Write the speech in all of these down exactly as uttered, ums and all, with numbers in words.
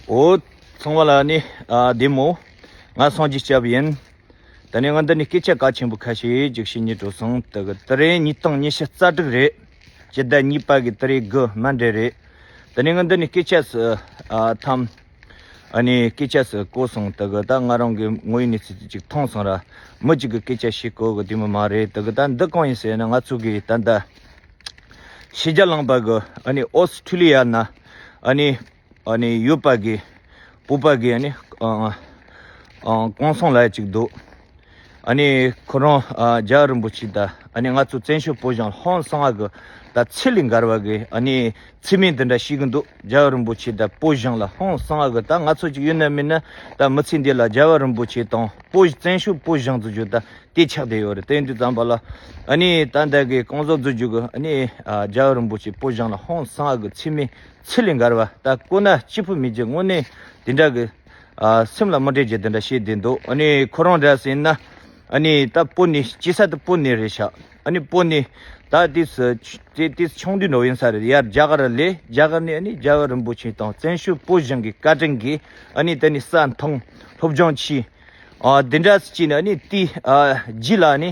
འོ། ཚང་མ་ལ་ནི་ཨ་བདེ་མོ། ང་སངས་རྒྱས་སྐྱབས་ཡིན། ད་ནི་ང་འདི་ནས་སྐད་ཆ་གལ་ཆེན་པོ་ཁ་ཤས་ཅིག་བཤད་སྙིང་འདོད་སོང་། དེ་གི་དེ་རིང་ཉིས་སྟོང་ཉི་ཤུ་རྩ་དྲུག་རེད། སྤྱི་ཟླ་གཉིས་པ་གི་དེ་རིང་དགུ་མན་ཌེ་རེད། ད་ནི་ང་འདི་ནས་སྐད་ཆ་སུ་ཨ་ཐམ། ཨ་ནི་སྐད་ཆ་སུ་གོ་སོང་། དེ་གི་ད་ང་རང་གི་དངོས་ཡོད་གནས་ཚུལ་ཅིག་མཐོང་སོང་ར། མི་གཅིག་གི་སྐད་ཆ་བཤད་དགོས་གི་དེ་མོ་མ་རེད། དེ་གི་ད་འདི་གང་ཡིན་ཟེར་ན། ང་ཚོ་གི་ད་ལྟ་ཕྱི་རྒྱལ་ལུང་པ་གི་ཨ་ནི་ཨོ་སི་ཁྲུ་ལི་ཡ་ན་ཨ་ནི་ཨ་ནི་ཡོད་པ་གི་བོད་པ་གི་ཨ་ནི་ཨ་ཨ་གུང་སེང་ལ་ཅིག་འདུག་ཨ་ནི་ཁོ་རང་ཨ་རྒྱལ་བ་རིན་པོ་ཆེ་དང་ཨ་ནི་ང་ཚོ་བཙན་བྱོལ་བོད་གཞུང་ཧང་སང་བ་གི་ད་ཚད་ལས་འགལ་བ་གི་ཨ་ནི་ཚིག་མིང་འདི་འདྲ་བཤད་གི་འདུག་རྒྱལ་བ་རིན་པོ་ཆེ་དང་བོད་གཞུང་ལ་ཧང་སང་བ་གི། ད་ང་ཚོ་ཅིག་ཡོད་ན་མེད་ན་ད་མི་ཚེ་འདི་ལ་རྒྱལ་བ་རིན་པོ་ཆེ་དང་བོད་བཙན་བྱོལ་བོད་གཞུང་ཚོ་རྒྱུ་ད་དེ་ཆགས་བསྡད་ཡོད་རེད། དེ་ཡིན་དུས་ཙམ་པ་ལ་ཨ་ནི་ད་ལྟ་གི་གང་ཟག་ཚོ་རྒྱུ་གི་ཨ་ནི་ཨ་རྒྱལ་བ་རིན་པོ་ཆེ་བོད་གཞུང་ལ་ཧང་སང་བ་གི་ཚིག་མིང་ཚད་ལས་འགལ་བ། ད་གོ་ན་སྐྱིད་པོ་མི་རྒྱུ་དངོས་གནས་དེ་འདྲ་གི་ཨ་སེམས་ལ་མི་འདྲ་རྒྱུ་དེ་འདྲ་བཤད་བསྡད་འདུག་ཨ་ནི་ཁོ་རང་འདྲ་ཟེར་ན་ཨ་ནི་ད་བོད་ནས་སྐྱེས་ས་དེ་བོད་ནས་རེད་ཤག་ཨ་ནི་བོད་ནས་ད་དེ་སུ་དེ་དེ་ཆུང་དུས་འགྲོ་ཡིན་ས་རེད། ཡར་རྒྱ་གར་ལས་རྒྱ་གར་ནས་ཨ་ནི་རྒྱལ་བ་རིན་པོ་ཆེ་དང་བཙན་བྱོལ་བོད་གཞུང་གི་བཀའ་དྲིན་གྱིས་ཨ་ནི་དེ་ནས་ས་མཐོང་སློབ་སྦྱོང་བྱས། ཨ་དེ་འདྲ་སུ་བྱས་ནས་ཨ་ནི་དེ་ཨ་རྗེས་ལ་ཨ་ནི།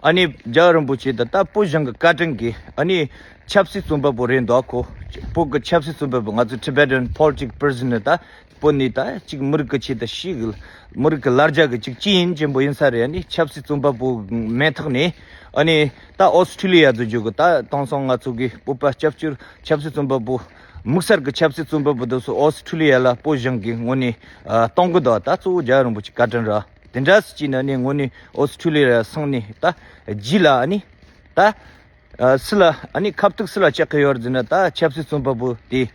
ཨ་ནི་རྒྱལ་བ་རིན་པོ་ཆེ་དང་ད་བོད་གཞུང་གི་བཀའ་དྲིན་གྱིས་ཨ་ནི་ཆབ་སྲིད་བཙོན་པ་པོ་རེད་འདུག་ཁོ་བོད་ཀྱི་ཆབ་སྲིད་བཙོན་པ་པོ། ང་ཚོ་Tibetan political prisoner ད་བོད་ནས་ད་ཅིག་མི་རིགས་ཀྱི་ཆེད་དུ་ཤི་གི་མི་རིགས་ཀྱི་ལ་རྒྱ་གི་ཅིག་ཅི་ཡིན་ཅན་པོ་ཡིན་ས་རེད། ཨ་ནི་ཆབ་སྲིད་བཙོན་པ་པོ་མེན་ཐོག་ནས་ཨ་ནི་ད་ཨོ་སི་ཁྲུ་ལི་ཡ་དུ་འཇུག་གི་ད་དེང་སང་ང་ཚོ་གི་བོད་པ་སྐྱབས་བཅོལ་ཆབ་སྲིད་བཙོན་པ་པོ་དམིགས་བསལ་གྱི་ཆབ་སྲིད་བཙོན་པ་པོ་དེ་ཚོ་ཨོ་སི་ཁྲུ་ལི་ཡ་ལ་བོད་གཞུང་གི་ངོས་ནས་ཨ་གཏོང་གི་འདུག་ད་གཙོ་བོ་རྒྱལ་བ་རིན་པོ་ཆེ་བཀའ་དྲིན་རེད། དེ་འདྲ་སུ་བྱས་ནས་ཨ་ནི་དངོས་གནས་ཨོ་སི་ཁྲུ་ལི་ཡ་སོང་ནས་ད་རྗེས་ལ་ཨ་ནི་ད་ཨ་སུ་ལ་ཨ་ནི་ཁ་ཐུག་སུ་ལ་བཅག་གི་ཡོད་རེད་ཟེར་ན། ད་ཆབ་སྲིད་བཙོན་པ་པོ་དེ་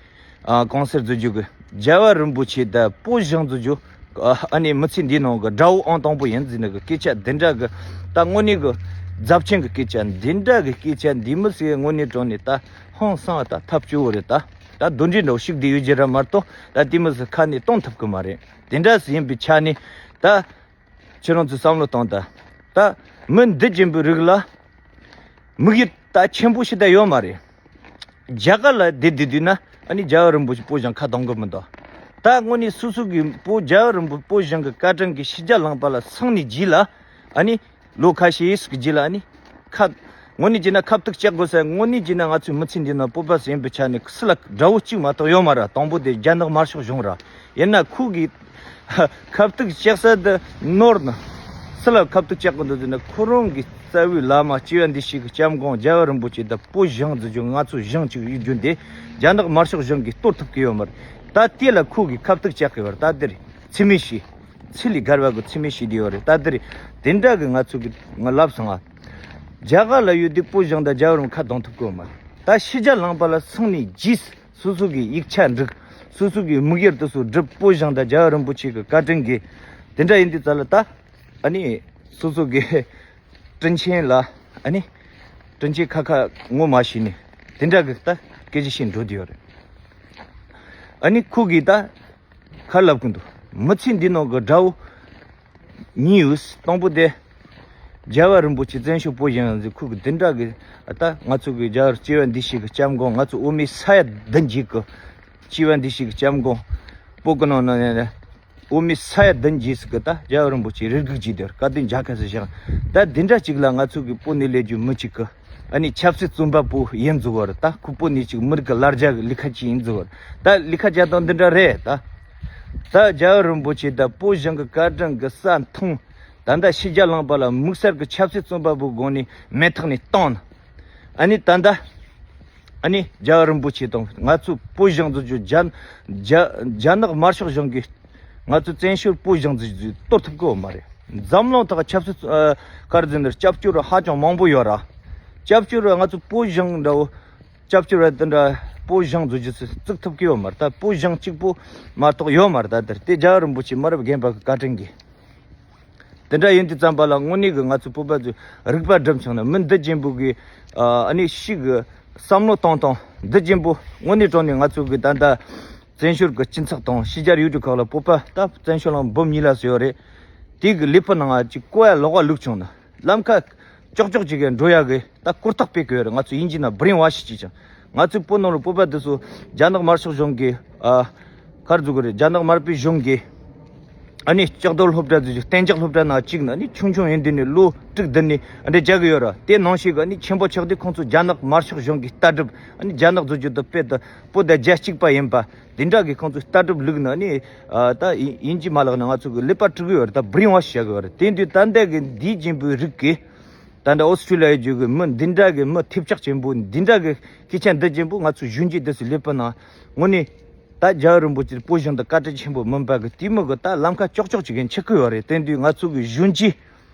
ཨ་གང་ཟེར་བཟོ་རྒྱུ་གི་རྒྱལ་བ་རིན་པོ་ཆེ་དང་བོད་གཞུང་བཟོ་རྒྱུ་ཨ་ནི་མི་ཚེ་འདིའི་ནང་གི་དགྲ་བོ་ཨང་དང་པོ་ཡིན་ཟེར་ནས་གི་སྐད་ཆ་འདི་འདྲ་གི་ད་དངོས་གནས་གི་རྫབ་ཆེན་གི་སྐད་ཆ་འདི་འདྲ་གི་སྐད་ཆ་འདི་མི་ཚེ་དངོས་གནས་དྲང་ནས་ད་ཧང་སང་བ་ད་ཐབས་སྐྱོ་བོ་རེད། ད་ད་གདོན་འདྲེ་འདྲ་བོ་ཞིག་བསྡད་ཡོད་རྒྱུ་ར་མ་གཏོགས་ད་དེ་མི་ཚེ་ཁ་ནས་གཏོང་ཐུབ་གི་མ་རེད། དེ་འདྲ་ཟིག་ཡིན་པའི་ཆ་ནས་ད་ཁྱེད་རང་ཚོས་བསམ་བློ་བཏང་དང་། ད་མི་འདི་ཅན་པོའི་རིགས་ལ་དམིགས་ཡུལ་ད་ཆེན་པོ་ཞིག་ད་ཡོད་མ་རེད། རྒྱ་གར་ལ་བསྡད་བསྡད་དུས་ན་ཨ་ནི་རྒྱལ་བ་རིན་པོ་ཆེ་བོད་གཞུང་ཁ་གཏོང་གི་མི་འདུག་ད་དངོས་གནས་སོ་སོ་གི་བོད་རྒྱལ་བ་རིན་པོ་བོད་གཞུང་གི་བཀའ་དྲིན་གྱི་ཕྱི་རྒྱལ་ལུང་པ་ལ་སོང་ནས་རྗེས་ལ་ཨ་ནི། ལོ་ཁ་ཤས་ཤིག་རྗེས་ལ་ཨ་ནི། ཁ། དངོས་གནས་བྱས་ན་ཁ་ཐུག་བཅག་དགོས་ས། དངོས་གནས་བྱས་ན་ང་ཚོའི་མི་ཚེ་འདི་ན་བོད་པ་ཟེར་བའི་ཆ་ནས་སུ་ལ་དགྲ་བོ་གཅིག་མ་གཏོགས་ཡོད་མ་རེད། དང་པོ་དེ་རྒྱ་ནག་དམར་ཤོག་གཞུང་རེད། ཡིན་ན་ཁོ་གིས་ཁ་ཐུག་བཅག་ས་དེ་ནོར་ན། སུ་ལ་ཁ་ཐུག་བཅག་གི་འདུག་ཟེར་ན་ཁོ་རང་གི་རྩ་བའི་བླ་མ་སྐྱེ་བ་འདི་ཞིག་གི་སྐྱབས་མགོན་རྒྱལ་བ་རིན་པོ་ཆེ་དང་བོད་གཞུང་འཛུགས་རྒྱུ་ང་ཚོ་གཞུང་གཅིག་ཡོད་རྒྱུ་འདི་རྒྱ་ནག་དམར་ཤོག་གཞུང་གིས་གཏོར་ཐུབ་ཀྱི་ཡོད་མ་རེད། ད་དེ་ལ་ཁོ་གིས་ཁ་ཐུག་བཅག་གི་ཡོད་རེད། ད་དེ་རེད། ཚིག་མི་ཤེས། ཚིག་ལས་འགལ་བ་གི་ཚིག་མི་ཤེས་དེ་ཡོད་རེད། ད་དེ་རེད། དེ་འདྲ་གི་ང་ཚོ་གི་ང་ལབ་སོང་ང་། རྒྱ་གར་ལ་ཡོད་དུས་བོད་གཞུང་དང་རྒྱལ་བ་རིན་པོ་ཆེ་ཁ་གཏོང་ཐུབ་ཀྱི་ཡོད་མ་རེད། ད་ཕྱི་རྒྱལ་ལུང་པ་ལ་སོང་ནས་རྗེས་སོ་སོ་གི་ཡིག་ཆ་འབྲི། སོ་སོ་གི་དམིགས་ཡུལ་དེ་ཚོ་འགྲུབ། བོད་གཞུང་དང་རྒྱལ་བ་རིན་པོ་ཆེ་གི་བཀའ་དྲིན་གྱིས། དེ་འདྲ་ཡིན་དུས་ཙ་ལ་ད་ཨ་ནི་སོ་སོ་གི་དྲིན་ཆེན་ལ་ཨ་ནི་དྲིན་ཆེན་ཁ་ཁ་ངོ་མ་ཤེས་ནས་དེ་འདྲ་གི་ད་སྐད་ཆ་བཤད་འགྲོ་དེ་ཡོད་རེད། ཨ་ནི་ཁོ་གིས་ད་ག་རེ་ལབ་གི་འདུག་མི་ཚེ་འདི་ནང་གི་དགྲ་བོ་གཉིས་ཡོད། དང་པོ་དེ་རྒྱལ་བ་རིན་པོ་ཆེ་བཙན་བྱོལ་བོད་གཞུང་ཟེར་ཁོ་གི་འདི་འདྲ་གི་ད་ང་ཚོ་གི་རྒྱལ་བ་སྐྱེ་བ་འདི་ཞིག་གི་སྐྱབས་མགོན། ང་ཚོ་འོ་མའི་ས་ཡ་བདུན་བརྒྱད་གི་སྐྱེ་བ་འདི་ཞིག་གི་སྐྱབས་མགོན། བོད་གི་ནང་ན་ནས་འོ་མའི་ས་ཡ་བདུན་བརྒྱད་ཟིག་གི་ད་རྒྱལ་བ་རིན་པོ་ཆེ་རེ་སྒུག་བྱས་དེར་བཀའ་བསྟན་རྒྱལ་ཁབ་སུ་བཞེངས། ད་འདི་འདྲ་ཅིག་ལ་ང་ཚོ་གི་བོད་ནས་སླེབས་རྒྱུ་མི་གཅིག་གི་ཨ་ནི་ཆབ་སྲིད་བཙོན་པ་པོ་ཡིན་ཟེར་བ་རེད། ད་ཁོ་བོད་ནས་ཅིག་མི་རིགས་ཀྱི་ལ་རྒྱ་གི་ལས་ཀ་ཅིག་ཡིན་ཟེར་བ་རེད། ད་ལས་ཀ་བྱ་སྟངས་འདི་འདྲ་རེད། ད་ད་རྒྱལ་བ་རིན་པོ་ཆེ་དང་བོད་གཞུང་གི་བཀའ་དྲིན་གི་ས་མཐོང་། ད་ལྟ་ཕྱི་རྒྱལ་ལུང་པ་ལ་དམིགས་བསལ་གི་ཆབ་སྲིད་བཙོན་པ་པོའི་སྒོ་ནས་མེ་ཐག་ནས་བཏང་ན། ཨ་ནི་ད་ལྟ་ཨ་ནི་རྒྱལ་བ་རིན་པོ་ཆེ་དང་ང་ཚོ་བོད་གཞུང་འཛུགས་རྒྱུ་རྒྱ་རྒྱ་རྒྱ་ནག་དམར་ཤོག་གཞུང་གིས། ང་ཚོ་བཙན་བྱོལ་བོད་གཞུང་འཛུགས་རྒྱུ་གཏོར་ཐུབ་ཀྱི་ཡོད་མ་རེད། འཛམ་གླིང་ཐོག་ཆབ་སྲིད་ཨ་ག་རེ་ཟེར་ན་སྐྱབས་བཅོལ་བ་ཧ་ཅང་མང་པོ་ཡོད་ར། སྐྱབས་བཅོལ་བ་ང་ཚོ་བོད་གཞུང་འདྲ་བོ་སྐྱབས་བཅོལ་བ་དེ་འདྲ་བོད་གཞུང་འཛུགས་རྒྱུ་བཙུགས་ཐུབ་ཀྱི་ཡོད་མ་རེད། ད་བོད་གཞུང་གཅིག་པོ་མ་གཏོགས་ཡོད་མ་རེད། ད་དེར་དེ་རྒྱལ་བ་རིན་པོ་ཆེ་མ་རབས་རྒན་པ་གི་བཀའ་དྲིན་གྱིས། དེ་འདྲ་ཡིན་དུས་ཙམ་པ་ལ་དངོས་གནས་ཀྱི་ང་ཚོ་བོད་པ་ཚོས་རིག་པ་སྒྲིམ་བྱུང་ན་མི་འདི་ཅན་པོ་གི་ཨ་ནི་ཤིག་གི་བསམ་བློ་གཏོང་སྟངས་འདི་ཅན་པོ་དངོས་གནས་དྲང་ནས་ང་ཚོ་གི་ད་ལྟ་བཙན་བྱོལ་གྱི་སྤྱི་ཚོགས་དང་ཕྱི་རྒྱལ་ཡུལ་གྲུ་ཁག་ལ་བོད་པ་ད་བཙན་བྱོལ་ལ་འབུམ་གཉིས་ལ་སོ་ཡོད་རེད། དེ་གི་ལུས་པོ་ནང་ཅིག་ཀོ་ཡ་ལོག་པ་ལུག་བྱུང་ན་ལམ་ཁ་ཀྱོག་ཀྱོག་ཅིག་གི་འགྲོ་ཡ་གི་ད་གོ་རྟོགས་སྤེལ་གི་ཡོད་རེད། ང་ཚོ་ཡིན་གྱི་ན་བྷི་རེན་ཝ་ཤི་ཅིག་ཅིང་ང་ཚོའི་བོད་ནང་ལ་བོད་པ་འདི་ཚོ་རྒྱ་ནག་དམར་ཤོག་གཞུང་གི་ཨ་ ག་རེ་ཟེར་དགོས་རེད། རྒྱ་ནག་དམར་པོའི་གཞུང་གིས་ཨ་ནི་ལྕགས་རྡོ་སློབ་གྲྭ་ཟེར་རྒྱུ་གཏན་འཇགས་སློབ་གྲྭ་ནང་གཅིག་ནི་ཨ་ནི་ཆུང་ཆུང་ཡིན་དུས་ནས་ལོ་དྲུག་བདུན་ནས་ཨ་འདྲ་རྒྱག་གི་ཡོད་ར། དེ་ནང་བཞིན་གི་ཨ་ནི་ཆེན་པོ་ཆགས་དུས་ཁོང་ཚོ་རྒྱ་ནག་དམར་ཤོག་གཞུང་གི་ལྟ་གྲུབ། ཨ་ནི་རྒྱ་ནག་བཟོ་རྒྱུ་དང་དཔེ་དང་བོད་དང་རྒྱལ་གཅིག་པ་ཡིན་པ་དེ་འདྲ་གི་ཁོང་ཚོའི་ལྟ་གྲུབ་བླུགས་ནས་ཨ་ནི་ཨ་ད་ཡིན་ཡིན་གཅིག་མ་ལབ་ན་ང་ཚོ་གི་ལེགས་པར་དཀྲུག་གི་ཡོད་རེད། ད་བྷི་རེན་ཝོཤ་བྱེད་གི་ཡོད་རེད། དེ་དུས་ད་ལྟ་གི་འདིའི་རྒྱུན་པོའི་རིགས་ཀྱིས། ད་ལྟ་ཨོ་སི་ཀྲི་ལི་ཡ་ཡོད་རྒྱུ་གི་མི་འདི་འདྲ་གི་མི་ཐེབས་ཆག་ཆེན་པོ་འདི་འདྲ་གི་སྐད་ཆ་འདི་ཆེན་པོ་ང་ཚོ་གཞོན་སྐྱེས་འདི་ཚོ་ལེགས་པ་ན་དངོས་གནས་ད་རྒྱལ་བ་རིན་པོ་ཆེ་བོད་གཞུང་དུ་བཀའ་དྲིན་ཆེན་པོ་མིན་པ་གི་དེ་མི་གི་ད་ལམ་ཁ་ཀྱོག་ཀྱོག་ཅིག་གི་འཆི་གི་ཡོད་རེད། དེ་དུས་ང་ཚོ་གི་གཞོན་སྐྱེས་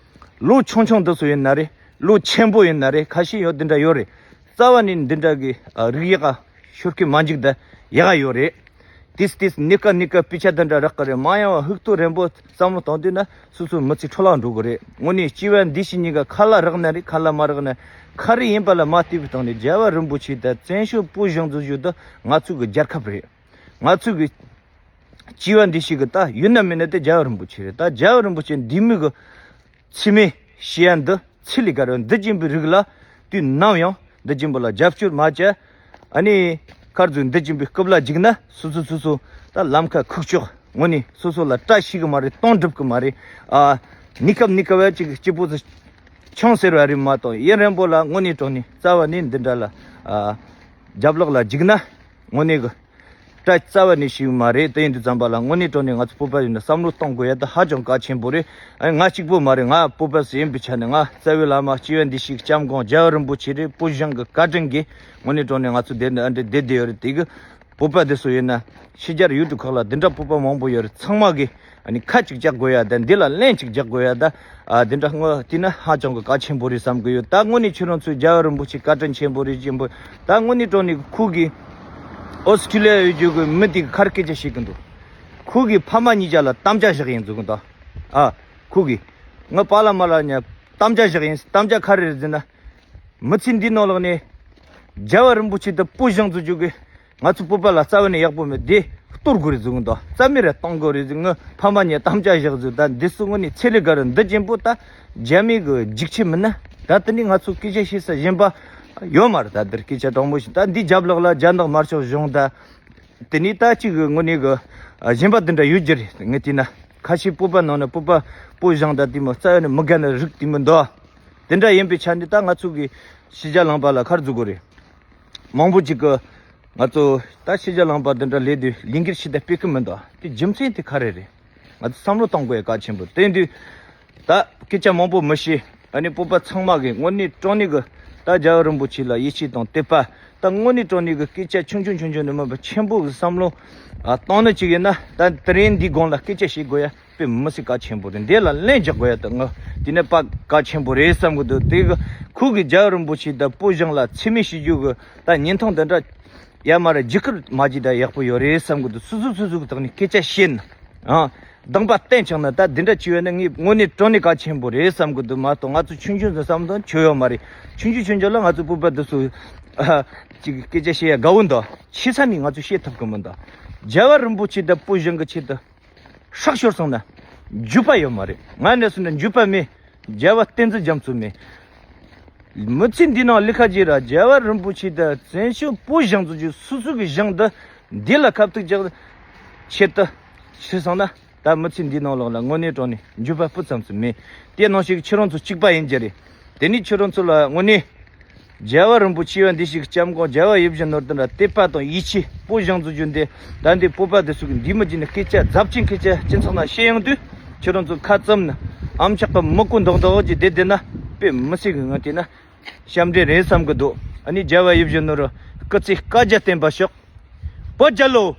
ལོ་ཆུང་ཆུང་འདི་ཚོ་ཡིན་ན་རེད། ལོ་ཆེན་པོ་ཡིན་ན་རེད། ཁ་ཤས་ཡོད་འདི་འདྲ་ཡོད་རེད། རྩ་བ་ནས་འདི་འདྲ་གི་ཨ་རིགས་ཡག་ག་ཤོར་གི་མ་འཇུག་ད་ཡག་ག་ཡོད་རེད། ཏིས་ཏིས་ནི་ཀ་ནི་ཀ་དཔེ་ཆ་འདི་འདྲ་རག་གི་རེད། མ་ཡང་བ་ཧུག་ཏོ་རན་པོ་བསམ་བློ་གཏོང་དུས་ན་སོ་སོའི་མི་ཚེ་འཕྲོ་བརླག་འགྲོ་གི་རེད། དངོས་གནས་སྐྱེ་བ་འདི་ཕྱི་གཉིས་ཀ་ཁ་ལག་རག་ན་རེད། ཁ་ལག་མ་རག་ན་ག་རེ་ཡིན་པ་ལ་མ་ལྟོས་པའི་སྟེང་ནས་རྒྱལ་བ་རིན་པོ་ཆེ་དང་བཙན་བྱོལ་བོད་གཞུང་འཛུགས་རྒྱུ་འདི་ང་ཚོ་གི་རྒྱལ་ཁབ་རེད། ང་ཚོ་གི་སྐྱེ་བ་འདི་ཕྱི་གི་ད་ཡོད་ན་མེད་ན་དེ་རྒྱལ་བ་རིན་པོ་ཆེ་རེད། ད་རྒྱལ་བ་རིན་པོ་ཆེ་འདི་མོ་གི་འཚེ་མེད་ཞི་ཡ་འདི་ཚེ་ལས་ཀ་རུ་འདི་ཅན་པའི་རིགས་ལ་དུས་ནམ་ཡང་འདི་ཅན་པོ་ལ་རྒྱབ་སྐྱོར་མ་བྱ། ཨ་ནི་ཁར་ཚུར་འདི་ཅན་པའི་རྐུབ་ལ་འཇིགས་ན་སོ་སོ་སོ་སོ་ད་ལམ་ཁ་ཁུག་ཀྱོག་དངོས་གནས་སོ་སོ་ལ་བཀྲ་ཤིས་གི་མ་རེད། གཏོང་སྒྲུབ་གི་མ་རེད། ཨ་ནི་སྐབས་ནི་སྐབས་ཅིག་སྐྱིད་པོ་ཚོ་ཆང་ཟེར་བ་རེད་མ་གཏོགས་ཡུན་རིང་པོ་ལ་དངོས་གནས་དྲང་གནས་རྩ་བ་ནས་འདི་འདྲ་ལ་ཨ་རྒྱབ་ལོགས་ལ་འཇིགས་ན་དངོས་གནས་གི་བཀྲ་རྩ་བ་ནས་ཤེས་ཀྱི་མ་རེད། དེ་ཡིན་དུས་ཙམ་པ་ལ་དངོས་གནས་དྲང་གནས་ང་ཚོ་བོད་པ་ཡིན་ན་བསམ་བློ་གཏོང་དགོས་ཡ་ད་ཧ་ཅང་གལ་ཆེན་པོ་རེད། ཨ་ང་གཅིག་པོ་མ་རེད། ང་བོད་པ་ཞིག་ཡིན་པའི་ཆ་ནས་ང་རྩ་བའི་བླ་མ་སྐྱེ་བ་འདི་ཞིག་སྐྱབས་མགོན་རྒྱལ་བ་རིན་པོ་ཆེ་རེད། བོད་གཞུང་གི་བཀའ་དྲིན་གྱིས་དངོས་གནས་དྲང་གནས་ང་ཚོ་བསྡད་འདི་ཨ་འདྲ་བསྡད་བསྡད་ཡོད་རེད། དེ་གི་བོད་པ་འདི་ཚོ་ཡིན་ན་ཕྱི་རྒྱལ་ཡུལ་གྲུ་ཁག་ལ་འདི་འདྲ་བོད་པ་མང་པོ་ཡོད་རེད། ཚང་མ་གིས་ཨ་ནི་ཁ་ཅིག་རྒྱག་དགོས་ཡ་ད་འདི་ལ་ལན་ཅིག་རྒྱག་དགོས་ཡ་ད་ཨ་འདི་འདྲ་དངོས་དེ་ན་ཧ་ཅང་གི་གལ་ཆེན་པོ་རེད་བསམ་གི་ཡོད། ད་དངོས་གནས་ཁྱེད་རང་ཚོའི་རྒྱལ་བ་རིན་པོ་ཆེ་བཀའ་དྲིན་ཆེན་པོ་རེད་ཅེས་པོ་ད་དངོས་གནས་དྲང་གནས་ཁོ་གིས་ཨོ་སི་ཀྲི་ལི་ཡ་ཡོད་རྒྱུ་གི་མི་དེ་གི་ཁར་སྐད་ཆ་བཤད་གི་འདུག་ཁོ་གི་ཕ་མ་གཉིས་ཆ་ལ་དམ་བཅའ་བཞག་ཡིན་ཟེར་གི་འདུག་ཨ་ཁོ་གི་ང་པཱ་ལགས་མ་ལགས་ཉ་དམ་བཅའ་བཞག་ཡིན། དམ་བཅའ་ག་རེ་རེད་ཟེར་ན། མི་ཚེ་འདི་ནང་ལོགས་ནས་རྒྱལ་བ་རིན་པོ་ཆེ་དང་བོད་གཞུང་འཛུགས་རྒྱུ་གི་ང་ཚོ་བོད་པ་ལ་རྩ་བ་ནས་ཡག་པོ་མེད། དེ་གཏོར་དགོས་རེད་ཟེར་གི་འདུག་རྩ་མེད་རེ་གཏོང་དགོས་རེད་ཟེར། ངའི་ཕ་མ་གཉིས་དམ་བཅའ་བཞག་ཟེར། ད་འདི་སུ་དངོས་གནས་ཚེ་ལས་ཀ་རེད། འདི་ཅན་པོ་ད་རྒྱ་མི་གི་རྒྱུག་ཆེ་མིན་ན་ད་དེ་ནི་ང་ཚོ་སྐད་ཆ་བཤད་ས་གཞན་པ་ཡོད་མ་རེད། ད་འདིར་སྐད་ཆ་དྲང་མོ་ཞིག་ད་འདི་རྒྱབ་ལོགས་ལ་རྒྱ་ནག་དམར་ཤོག་གཞུང་ད་དེ་ནི་ད་གཅིག་གི་དངོས་གནས་གི་གཞན་པ་འདི་འདྲ་ཡོད་རྒྱུ་རེད། ངས་བལྟས་ན་ཁ་ཤས་བོད་པ་ནང་ན་བོད་པ་བོད་གཞུང་ད་དེ་མོ་རྩ་བ་ནས་མི་དགའ་ན་རིགས་དེ་མི་འདུག་དེ་འདྲ་ཡིན་པའི་ཆ་ནས་ད་ང་ཚོ་གི་ཕྱི་རྒྱལ་ལངས་པ་ལ་ག་རེ་ཟེར་དགོས་རེད། མང་པོ་ཅིག་གི་ང་ཚོ་ད་ཕྱི་རྒྱལ་ལངས་པ་འདི་འདྲ་ལས་དུས་ལས་འགུལ་ཞིག་ད་སྤེལ་གི་མི་འདུག་དེ་རྒྱུ་མཚན་དེ་ག་རེ་རེད། ང་ཚོ་བསམ་བློ་གཏོང་དགོས་ཡ་གལ་ཆེན་པོ་རེད། དེ་དུས་ད་སྐད་ཆ་མང་པོ་མི་བཤད། ཨ་ནི་བོད་པ་ཚང་མ་གི་དངོས་གནས་དྲང་གནས་གི་ད་རྒྱལ་བ་རིན་པོ་ཆེ་ལ་ཡིད་ཆེས་དང་དད་པ། ད་དངོས་གནས་དྲང་གནས་གི་སྐད་ཆ་ཆུང་ཆུང་ཆུང་ཆུང་ནས་མིན་པ་ཆེན་པོ་གི་བསམ་བློ་ཨ་བཏང་ནི་ཅིག་ཡིན་ན་ད་དེ་རིང་འདི་སྒང་ལ་སྐད་ཆ་བཤད་དགོས་ཡ་དཔེ་མི་སྲིད་གལ་ཆེན་པོ་རེད། འདི་ལ་ལན་རྒྱག་དགོས་ཡ་ད་ང་དེ་ནས་དཔེ་གལ་ཆེན་པོ་རེད་བསམ་གི་འདུག་དེ་གི་ཁོ་གི་རྒྱལ་བ་རིན་པོ་ཆེ་ད་བོད་གཞུང་ལ་འཚེ་མེད་བྱེད་རྒྱུ་གི་ད་བརྙན་ཐུང་འདི་འདྲ་ཡ་མ་ར་རྒྱུ་སྐར་མ་བརྒྱུད་ད་ཡག་པོ་ཡོད་རེད་བསམ་གི་འདུག་སུ་སུ་སུ་སུ་གི་ཐོག་ནས་སྐད་ཆ་བཤད་ན་ཨ། གདམ་པ་བསྟན་ཆགས་ན་ད་འདི་འདྲ་བྱས་ཡོད་ན་ངས་དངོས་གནས་དྲང་གནས་གལ་ཆེན་པོ་རེད་བསམ་གི་འདུག་མ་གཏོགས་ང་ཚོ་ཆུང་ཆུང་ཚོ་བསམ་དོན་ཆོ་ཡོད་མ་རེད། ཆུང་ཆུང་ཆུང་ཆུང་ལ་ང་ཚོ་བོད་པ་འདི་ཚོ་ཨ་ཅིག་སྐད་ཆ་བཤད་ཡ་དགའ་བོ་འདུག་ཆེ་ས་ནས་ང་ཚོ་བཤད་ཐུབ་གི་མི་འདུག་རྒྱལ་བ་རིན་པོ་ཆེ་དང་བོད་གཞུང་གི་ཆེད་དུ་སྲོག་ཤོར་སོང་ན་འགྱོད་པ་ཡོད་མ་རེད། ང་འདྲ་སོང་ན་འགྱོད་པ་མེད། རྒྱལ་བ་བསྟན་འཛིན་རྒྱ་མཚོ་མེད། མི་ཚེ་འདི་ནང་ལི་ཁ་ཅིག་ར་རྒྱལ་བ་རིན་པོ་ཆེ་དང་བཙན་བྱོལ་བོད་གཞུང་ཚོ་ཆུ་སོ་སོ་གི་གཞུང་འདི་འདི་ལ་ཁ་ཐུག་རྒྱག་ཆེད་དུ་ཤི་སོང་ན་ད་མི་ཚེ་འདི་ནང་ལོགས་ལ་དངོས་གནས་དྲང་གནས་འགྱོད་པ་སྤུ་ཙམ་ཙམ་མེད། དེ་ནང་བཞིན་ཁྱེད་རང་ཚོ་གཅིག་པ་ཡིན་རྒྱུ་རེད། དེ་ནི་ཁྱེད་རང་ཚོ་ལ་དངོས་གནས་རྒྱལ་བ་རིན་པོ་ཆེ་བ་འདི་ཞིག་སྐྱབས་མགོན་རྒྱལ་བ་ཡིད་བཞིན་ནོར་བུ་ལ་དད་པ་དང་ཡིད་ཆེས། བོད་གཞུང་འཛུགས་རྒྱུ་འདི་ད་འདི་བོད་པ་འདི་ཚོ་གི་འདི་མི་འདི་ནི་སྐད་ཆ་རྫབ་ཆེན་སྐད་ཆ་སྤྱི་ཚོགས་ནང་བཤད་ཡོང་དུས་ཁྱེད་རང་ཚོ་ཁ་བཙུམ་ནས་ཨམ་ཅོག་གི་མི་ཀུན་མདོག་མདོག་ཅིག་བསྡད་བསྡད་ན་དཔེ་མི་སྲིད་གི་ང་དེ་ན་སྐྱབས་འགྲོ་རེད་བསམ་གི་འདུག་ཨ་ནི་རྒྱལ་བ་ཡིད་བཞིན་ནོར་བུ་སྐུ་ཚེ་བསྐལ་བརྒྱར་བརྟན་པར་ཤོག་བོད་རྒྱལ་ལོ།